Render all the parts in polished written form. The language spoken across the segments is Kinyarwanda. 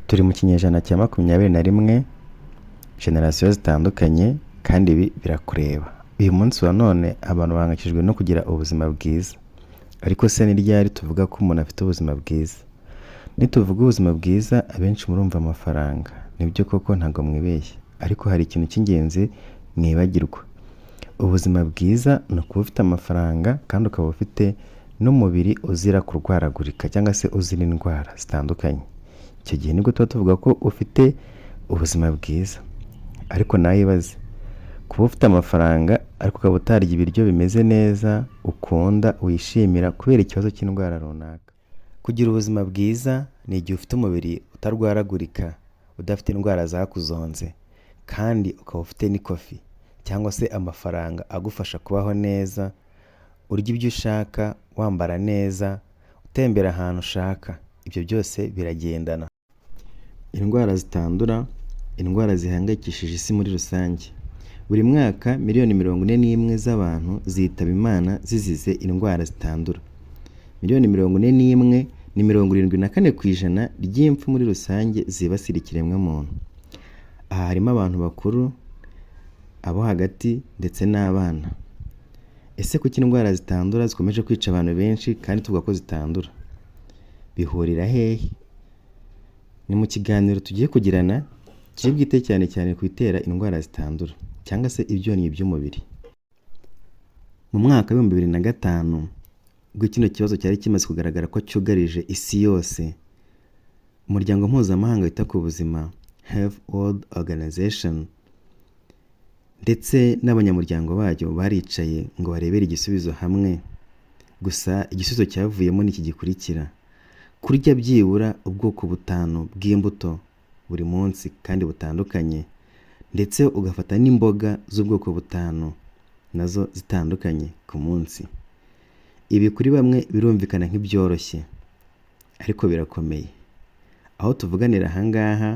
Turi mu kinyejana cya 21, generasiyo zitandukanye, kandi ibi birakureba. Uyu munsi wa none abantu bahangayikishijwe no kugira ubuzima bwiza. Ariko se ni ryari tuvuga ko umuntu afite ubuzima bwiza? Nituvuga ubuzima bwiza, abenshi murumva amafaranga. Nibyo koko, ntabwo mwibeshya. Ariko hari ikintu cy'ingenzi mwibagirwa. Ubuzima bwiza ni ukuba ufite amafaranga kandi ukaba ufite n'umubiri uzira kurwaragurika cyangwa se uzira indwara zitandukanye. Icyo gihe nibwo tuba tuvuga ko ufite ubuzima bwiza. Ariko nawe ibaze, kuba ufite amafaranga ariko ukaba utarya ibiryo bimeze neza, ukunda, wishimira kubera ikibazo cy'indwara runaka. Kugira ubuzima bwiza ni igihe ufite umubiri utarwaragurika, udafite indwara zakuzonze, kandi ukaba ufite n'ikofi cyangwa se amafaranga agufasha kubaho neza, urya ibyo ushaka, wambara neza, utembera ahantu ushaka. Ibyo byose biragendana. Indwara zitandura, indwara zihangayikishije isi muri rusange. Buri mwaka miliyoni 41 z'abantu zitaba Imana zizize indwara zitandura. Miliyoni 41 ni 74% ry'impfu muri rusange zibasira ikiremwamuntu. Aha harimo abantu bakuru, abo hagati ndetse n'abana. Ese kuki indwara zitandura zikomeje kwica abantu benshi kandi tuvuga ko zitandura? Bihurira hehe? Ni mu kiganiro tugiye kugirana kiri bwite cyane cyane ku bitera indwara zitandura cyangwa se ibyonnyi by'umubiri. Mu mwaka w'2005, ubwo kino kibazo cyari kimaze kugaragara ko cyugarije isi yose, umuryango mpuzamahanga wita ku buzima, Health World Organization, ndetse n'abanyamuryango bacyo baricaye ngo barebere igisubizo hamwe. Gusa igisubizo cyavuyemo ni iki gikurikira: kurya byibura ubwoko butanu bw'imbuto buri munsi kandi butandukanye, ndetse ugafata n'imboga z'ubwoko butanu nazo zitandukanye ku munsi. Ibi kuri bamwe birumvikana nk'ibyoroshye, ariko birakomeye. Aho tuvuganira aha ngaha,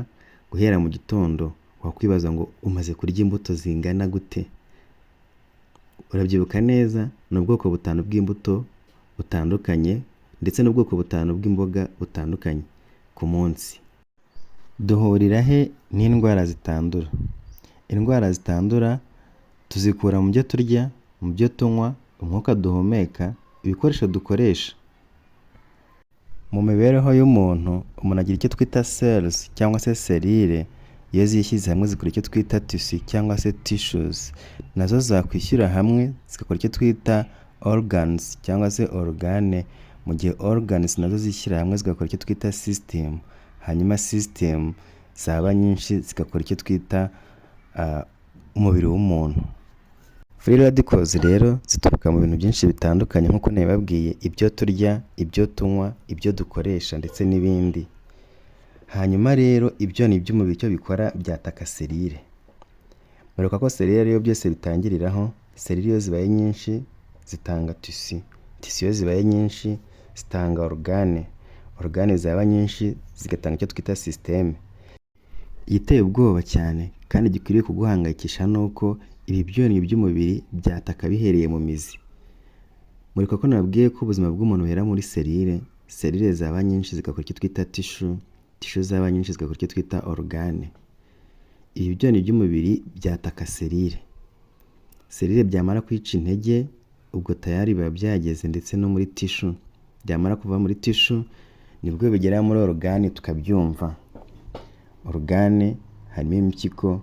guhera mu gitondo wakwibaza ngo umaze kurya imbuto zingana gute? Urabyibuka neza, ni ubwoko butanu bw'imbuto butandukanye ndetse n'ubwoko butanu bw'imboga butandukanye ku munsi. Duhurira he n'indwara zitandura? Indwara zitandura tuzikura mu byo turya, mu byo tunywa, umwuka duhumeka, ibikoresho dukoresha. Mu mibereho y'umuntu, umuntu agira icyo twita cells cyangwa se serire, iyo zishyize hamwe zikora icyo twita tissu cyangwa se tissues, nazo zakwishyira hamwe zigakora icyo twita organs cyangwa se organe, mu gihe organs nazo zishyira hamwe zigakora icyo twita system, hanyuma system zaba nyinshi zigakora icyo twita umubiri w'umuntu. Free radicals rero zituruka mu bintu byinshi bitandukanye nk'uko nabibabwiye, ibyo turya, ibyo tunywa, ibyo dukoresha ndetse n'ibindi. Hanyuma rero ibyonnyi by'umubiri icyo bikora, byataka serire. Muribuka ko serire ariyo byose bitangiriraho. Serire iyo zibaye nyinshi zitanga tissu, tissu iyo zibaye nyinshi zitanga organe, organe zaba nyinshi zigatanga icyo twita système. Igiteye ubwoba cyane kandi gikwiriye kuguhangayikisha ni uko ibi byonnyi by'umubiri byataka bihereye mu mizi. Muribuka ko nababwiye ko ubuzima bw'umuntu buhera muri serire, serire zaba nyinshi zigakora icyo twita tissue, tissue zaba nyinshi zigakora icyo twita organe. Ibi byonnyi by'umubiri byataka serire, serire byamara kwica intege, ubwo tayari biba byageze ndetse no muri tissue, byamara kuva muri tissue nibwo bigera muri organe tukabyumva. Organe harimo impyiko,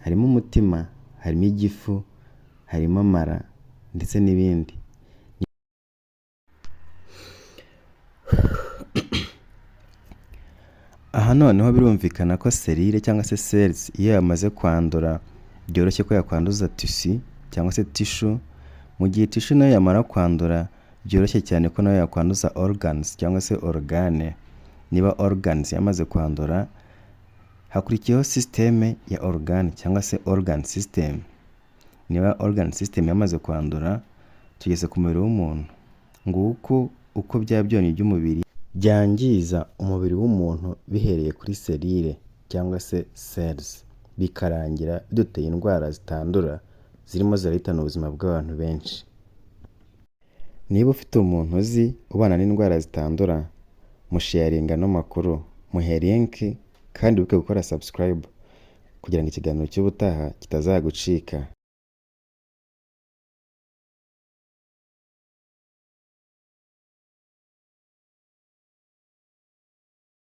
harimo umutima, harimo igifu, harimo amara ndetse n'ibindi. Aha noneho birumvikana ko serire cyangwa se cells iyo yamaze kwandura, byoroshye ko yakwanduza tissu cyangwa se tissue, mu gihe tissue nayo yamara kwandura, byoroshye cyane ko nayo yakwanduza organs cyangwa se organe. Niba organs yamaze kwandura, hakurikiyeho système ya organe cyangwa se organ system. Niba organ system yamaze kwandura, tugeze ku mubiri w'umuntu. Nguko uko bya byonnyi by'umubiri byangiza umubiri w'umuntu bihereye kuri serire cyangwa se cells, bikarangira biduteye indwara zitandura zirimo zirahitana ubuzima bw'abantu benshi. Niba ufite umuntu uzi ubana n'indwara zitandura, musharinga ano makuru, muhe link. Kandi wibuke gukora subscribe kugira ngo ikiganiro cy'ubutaha kitazagucika.